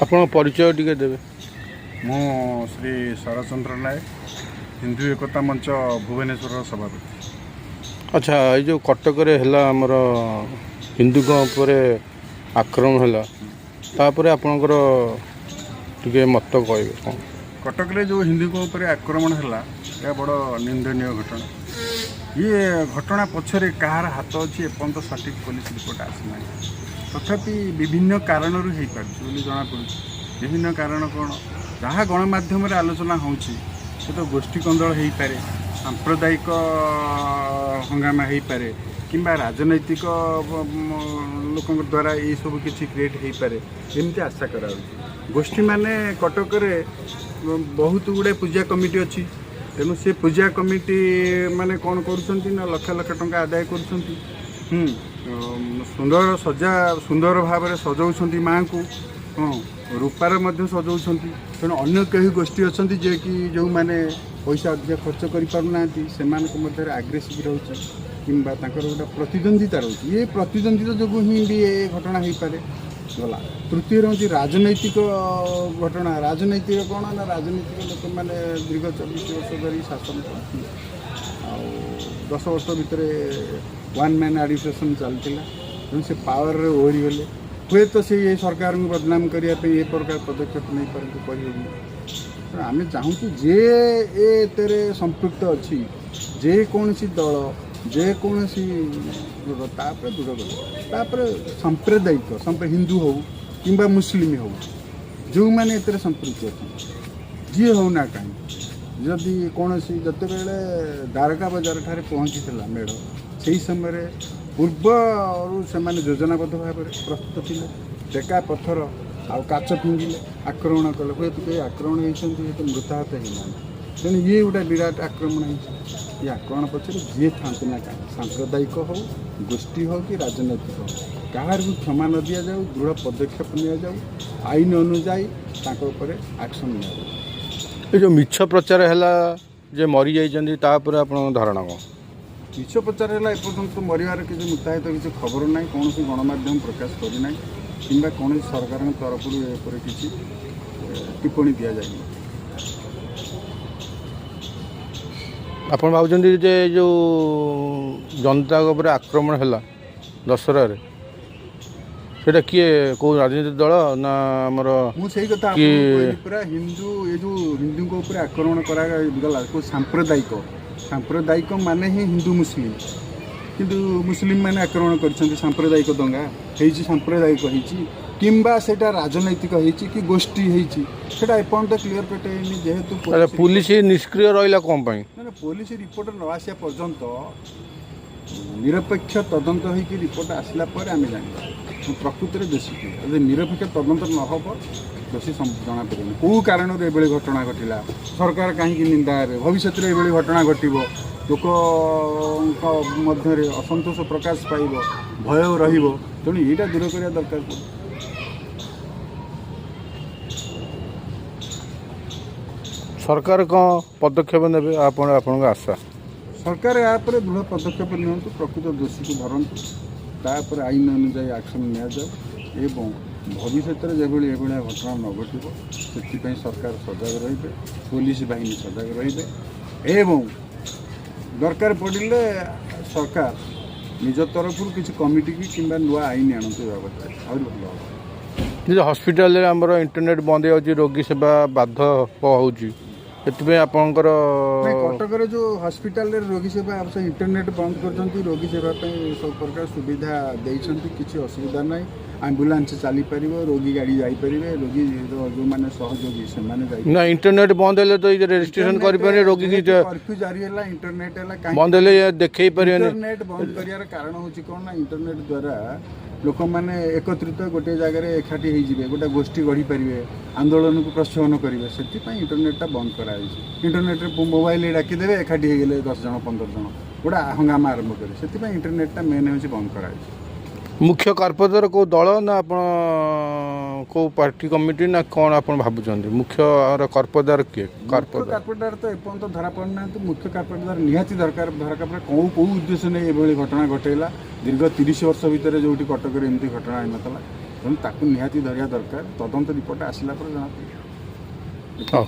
ଆପଣଙ୍କ ପରିଚୟ ଟିକେ ଦେବେ। ମୁଁ ଶ୍ରୀ ଶରତଚନ୍ଦ୍ର ନାୟକ, ହିନ୍ଦୁ ଏକତା ମଞ୍ଚ ଭୁବନେଶ୍ୱରର ସଭାପତି। ଆଚ୍ଛା, ଏଇ ଯେଉଁ କଟକରେ ହେଲା, ଆମର ହିନ୍ଦୁଙ୍କ ଉପରେ ଆକ୍ରମଣ ହେଲା, ତାପରେ ଆପଣଙ୍କର ଟିକେ ମତ କହିବେ କ'ଣ? କଟକରେ ଯେଉଁ ହିନ୍ଦୁଙ୍କ ଉପରେ ଆକ୍ରମଣ ହେଲା, ଏହା ବଡ଼ ନିନ୍ଦନୀୟ ଘଟଣା। ଇଏ ଘଟଣା ପଛରେ କାହାର ହାତ ଅଛି, ଏପର୍ଯ୍ୟନ୍ତ ସଠିକ୍ ପୋଲିସ ରିପୋର୍ଟ ଆସିନାହିଁ। ତଥାପି ବିଭିନ୍ନ କାରଣରୁ ହେଇପାରୁଛି ବୋଲି ଜଣାପଡ଼ୁଛି। ବିଭିନ୍ନ କାରଣ କ'ଣ, ଯାହା ଗଣମାଧ୍ୟମରେ ଆଲୋଚନା ହେଉଛି, ସେ ତ ଗୋଷ୍ଠୀ କନ୍ଦଳ ହେଇପାରେ, ସାମ୍ପ୍ରଦାୟିକ ହଙ୍ଗାମା ହେଇପାରେ କିମ୍ବା ରାଜନୈତିକ ଲୋକଙ୍କ ଦ୍ୱାରା ଏଇସବୁ କିଛି କ୍ରିଏଟ୍ ହେଇପାରେ, ଏମିତି ଆଶା କରାଯାଉଛି। ଗୋଷ୍ଠୀମାନେ କଟକରେ ବହୁତ ଗୁଡ଼ାଏ ପୂଜା କମିଟି ଅଛି। ତେଣୁ ସେ ପୂଜା କମିଟି ମାନେ କ'ଣ କରୁଛନ୍ତି ନା ଲକ୍ଷ ଲକ୍ଷ ଟଙ୍କା ଆଦାୟ କରୁଛନ୍ତି, ସୁନ୍ଦର ସଜା, ସୁନ୍ଦର ଭାବରେ ସଜାଉଛନ୍ତି ମାଆଙ୍କୁ, ହଁ, ରୂପାର ମଧ୍ୟ ସଜାଉଛନ୍ତି। ତେଣୁ ଅନ୍ୟ କେହି ଗୋଷ୍ଠୀ ଅଛନ୍ତି ଯିଏକି ଯେଉଁମାନେ ପଇସା ଅଧିକ ଖର୍ଚ୍ଚ କରିପାରୁନାହାନ୍ତି, ସେମାନଙ୍କ ମଧ୍ୟରେ ଆଗ୍ରେସିଭ୍ ରହୁଛି କିମ୍ବା ତାଙ୍କର ଗୋଟେ ପ୍ରତିଦ୍ୱନ୍ଦିତା ରହୁଛି। ଏ ପ୍ରତିଦ୍ୱନ୍ଦିତା ଯୋଗୁଁ ହିଁ ବି ଏ ଘଟଣା ହେଇପାରେ। ଗଲା, ତୃତୀୟରେ ହେଉଛି ରାଜନୈତିକ ଘଟଣା। ରାଜନୈତିକ କ'ଣ ନା ରାଜନୈତିକ ଲୋକମାନେ ଦୀର୍ଘ 24 ବର୍ଷ ଧରି ଶାସନ କରିଥିଲେ ଆଉ 10 ବର୍ଷ ଭିତରେ ୱାନ୍ ମ୍ୟାନ୍ ଆଡ଼ମିନିଷ୍ଟ୍ରେସନ୍ ଚାଲିଥିଲା। ତେଣୁ ସେ ପାୱାରରେ ଓହରିଗଲେ। ହୁଏତ ସେ ଏ ସରକାରଙ୍କୁ ବଦନାମ କରିବା ପାଇଁ ଏ ପ୍ରକାର ପଦକ୍ଷେପ ନେଇପାରନ୍ତି, କହିହେବନି। ତେଣୁ ଆମେ ଚାହୁଁଛୁ ଯେ ଏ ଏଥିରେ ସମ୍ପୃକ୍ତ ଅଛି, ଯେକୌଣସି ଦଳ, ଯେକୌଣସି, ତାପରେ ଦୃଢ଼ କରିବ। ତାପରେ ସାମ୍ପ୍ରଦାୟିକ, ହିନ୍ଦୁ ହଉ କିମ୍ବା ମୁସଲିମ ହଉ, ଯେଉଁମାନେ ଏଥିରେ ସମ୍ପୃକ୍ତ ଅଛନ୍ତି, ଯିଏ ହଉ ନା କାହିଁକି, ଯଦି କୌଣସି, ଯେତେବେଳେ ଦ୍ୱାରକା ବଜାର ଠାରେ ପହଞ୍ଚିଥିଲା ମେଢ଼, ସେହି ସମୟରେ ପୂର୍ବରୁ ସେମାନେ ଯୋଜନାବଦ୍ଧ ଭାବରେ ପ୍ରସ୍ତୁତ ଥିଲେ। ଟେକା ପଥର ଆଉ କାଚ ଫିଙ୍ଗିଲେ, ଆକ୍ରମଣ କଲେ। ହୁଏତ କେହି ଆକ୍ରମଣ ହେଇଛନ୍ତି, ହୁଏତ ମୃତାହତ ହେଇନାହାନ୍ତି। ତେଣୁ ଇଏ ଗୋଟେ ବିରାଟ ଆକ୍ରମଣ ହେଇଛି। ଏ ଆକ୍ରମଣ ପଛରେ ଯିଏ ଥାନ୍ତୁ ନା କାହିଁକି, ସାମ୍ପ୍ରଦାୟିକ ହଉ, ଗୋଷ୍ଠୀ ହଉ କି ରାଜନୈତିକ ହଉ, କାହାରିକୁ କ୍ଷମା ନ ଦିଆଯାଉ, ଦୃଢ଼ ପଦକ୍ଷେପ ନିଆଯାଉ, ଆଇନ ଅନୁଯାୟୀ ତାଙ୍କ ଉପରେ ଆକ୍ସନ୍ ନିଆଯାଉ। ଏ ଯେଉଁ ମିଛ ପ୍ରଚାର ହେଲା ଯେ ମରିଯାଇଛନ୍ତି, ତାପରେ ଆପଣଙ୍କ ଧାରଣା କ'ଣ? ମିଛ ପ୍ରଚାର ହେଲା, ଏପର୍ଯ୍ୟନ୍ତ ମରିବାର କିଛି, ମୃତାହତ କିଛି ଖବର ନାହିଁ। କୌଣସି ଗଣମାଧ୍ୟମ ପ୍ରକାଶ କରିନାହିଁ କିମ୍ବା କୌଣସି ସରକାରଙ୍କ ତରଫରୁ ଏ ଉପରେ କିଛି ଟିପ୍ପଣୀ ଦିଆଯାଇନି। ଆପଣ ଭାବୁଛନ୍ତି ଯେ ଏ ଯେଉଁ ଜନତାଙ୍କ ଉପରେ ଆକ୍ରମଣ ହେଲା ଦଶହରାରେ, ସେଇଟା କିଏ, କେଉଁ ରାଜନୈତିକ ଦଳ ନା ଆମର ମୁଁ ସେଇ କଥା ଆପଣଙ୍କୁ କହିଲି ପୁରା। ହିନ୍ଦୁ, ଏ ଯେଉଁ ହିନ୍ଦୁଙ୍କ ଉପରେ ଆକ୍ରମଣ କରାଗଲା, କେଉଁ ସାମ୍ପ୍ରଦାୟିକ, ସାମ୍ପ୍ରଦାୟିକ ମାନେ ହିଁ ହିନ୍ଦୁ ମୁସଲିମ। କିନ୍ତୁ ମୁସଲିମ ମାନେ ଆକ୍ରମଣ କରିଛନ୍ତି, ସାମ୍ପ୍ରଦାୟିକ ଦଙ୍ଗା ହେଇଛି, ସାମ୍ପ୍ରଦାୟିକ ହେଇଛି କିମ୍ବା ସେଇଟା ରାଜନୈତିକ ହେଇଛି କି ଗୋଷ୍ଠୀ ହେଇଛି, ସେଇଟା ଏପର୍ଯ୍ୟନ୍ତ କ୍ଲିୟର କଟ୍ ହେଇନି। ଯେହେତୁ ତାହେଲେ ପୋଲିସ ନିଷ୍କ୍ରିୟ ରହିଲା କ'ଣ ପାଇଁ? ନା, ପୋଲିସ ରିପୋର୍ଟ ନ ଆସିବା ପର୍ଯ୍ୟନ୍ତ, ନିରପେକ୍ଷ ତଦନ୍ତ ହେଇକି ରିପୋର୍ଟ ଆସିଲା ପରେ ଆମେ ଜାଣିବା ପ୍ରକୃତରେ ଦୋଷୀ କିଏ। ଯଦି ନିରପେକ୍ଷ ତଦନ୍ତ ନ ହେବ, ଦୋଷୀ ଜଣାପଡ଼ିବନି। କେଉଁ କାରଣରୁ ଏଭଳି ଘଟଣା ଘଟିଲା, ସରକାର କାହିଁକି ନିନ୍ଦା ହେବେ, ଭବିଷ୍ୟତରେ ଏଭଳି ଘଟଣା ଘଟିବ, ଲୋକଙ୍କ ମଧ୍ୟରେ ଅସନ୍ତୋଷ ପ୍ରକାଶ ପାଇବ, ଭୟ ରହିବ। ତେଣୁ ଏଇଟା ଦୂର କରିବା ଦରକାର ପଡ଼ୁଛି। ସରକାର କ'ଣ ପଦକ୍ଷେପ ନେବେ, ଆପଣ ଆପଣଙ୍କ ଆଶା? ସରକାର ଏହା ଉପରେ ଦୃଢ଼ ପଦକ୍ଷେପ ନିଅନ୍ତୁ, ପ୍ରକୃତ ଦୋଷୀକୁ ଧରନ୍ତୁ, ତାପରେ ଆଇନ ଅନୁଯାୟୀ ଆକ୍ସନ୍ ନିଆଯାଉ ଏବଂ ଭବିଷ୍ୟତରେ ଯେଭଳି ଏଭଳିଆ ଘଟଣା ନ ଘଟିବ, ସେଥିପାଇଁ ସରକାର ସଜାଗ ରହିବେ, ପୋଲିସ ବାହିନୀ ସଜାଗ ରହିବେ ଏବଂ ଦରକାର ପଡ଼ିଲେ ସରକାର ନିଜ ତରଫରୁ କିଛି କମିଟି କି କିମ୍ବା ନୂଆ ଆଇନ ଆଣନ୍ତୁ ଏ ବାବଦରେ, ଆହୁରି ଭଲ ହେବ। ଯଦି ହସ୍ପିଟାଲରେ ଆମର ଇଣ୍ଟରନେଟ୍ ବନ୍ଦ ହେଇଯାଉଛି, ରୋଗୀ ସେବା ବାଧ ହେଉଛି, ସେଥିପାଇଁ ଆପଣଙ୍କର ନାଇଁ, କଟକରେ ଯେଉଁ ହସ୍ପିଟାଲରେ ରୋଗୀ ସେବା ଅବଶ୍ୟ ଇଣ୍ଟରନେଟ୍ ବନ୍ଦ କରିଛନ୍ତି, ରୋଗୀ ସେବା ପାଇଁ ସବୁ ପ୍ରକାର ସୁବିଧା ଦେଇଛନ୍ତି, କିଛି ଅସୁବିଧା ନାହିଁ। ଆମ୍ବୁଲାନ୍ସ ଚାଲିପାରିବ, ରୋଗୀ ଗାଡ଼ି ଯାଇପାରିବେ, ରୋଗୀର ଯେଉଁମାନେ ସହଯୋଗୀ ସେମାନେ ଯାଇପାରିବେ। ନା, ଇଣ୍ଟରନେଟ୍ ବନ୍ଦ ହେଲେ ତ ଏଇ ରେଜିଷ୍ଟ୍ରେସନ କରିପାରିବେନି ରୋଗୀ କି। କର୍ଫ୍ୟୁ ଜାରି ହେଲା, ଇଣ୍ଟରନେଟ୍ ହେଲା କାହିଁକି? ବନ୍ଦ ହେଲେ ଦେଖେଇ ପାରିବେନି। ଇଣ୍ଟରନେଟ୍ ବନ୍ଦ କରିବାର କାରଣ ହେଉଛି କ'ଣ ନା ଇଣ୍ଟରନେଟ୍ ଦ୍ୱାରା ଲୋକମାନେ ଏକତ୍ରିତ ଗୋଟିଏ ଜାଗାରେ ଏକାଠି ହେଇଯିବେ, ଗୋଟେ ଗୋଷ୍ଠୀ ଗଢ଼ିପାରିବେ, ଆନ୍ଦୋଳନକୁ ପ୍ରୋତ୍ସାହନ କରିବେ। ସେଥିପାଇଁ ଇଣ୍ଟରନେଟ୍ଟା ବନ୍ଦ କରାଯାଇଛି। ଇଣ୍ଟରନେଟ୍ରେ ମୋବାଇଲରେ ଡାକିଦେବେ, ଏକାଠି ହେଇଗଲେ 10 ଜଣ, 15 ଜଣ, ଗୋଟେ ହଙ୍ଗାମା ଆରମ୍ଭ କରିବେ। ସେଥିପାଇଁ ଇଣ୍ଟରନେଟ୍ଟା ମେନ୍ ହେଉଛି ବନ୍ଦ କରାଯାଇଛି। ମୁଖ୍ୟ କାର୍ପତର କେଉଁ ଦଳ ନା ଆପଣ କେଉଁ ପାର୍ଟି କମିଟି ନା କ'ଣ ଆପଣ ଭାବୁଛନ୍ତି, ମୁଖ୍ୟ କର୍ପଦାର କିଏ? ମୁଖ୍ୟ କାର୍ପତଦାର କାର୍ପେଟଦାର ତ ଏପର୍ଯ୍ୟନ୍ତ ଧରା ପଡ଼ିନାହାନ୍ତି। ମୁଖ୍ୟ କାର୍ପେଟଦାର ନିହାତି ଦରକାର। ଧରା ପଡ଼ିଲେ କେଉଁ କେଉଁ ଉଦ୍ଦେଶ୍ୟ ନେଇ ଏଭଳି ଘଟଣା ଘଟେଇଲା? ଦୀର୍ଘ 30 ବର୍ଷ ଭିତରେ ଯେଉଁଠି କଟକରେ ଏମିତି ଘଟଣା ହେଇନଥିଲା, ତେଣୁ ତାକୁ ନିହାତି ଧରିବା ଦରକାର। ତଦନ୍ତ ରିପୋର୍ଟ ଆସିଲା ପରେ ଜଣାପଡ଼ିବ। ହଉ।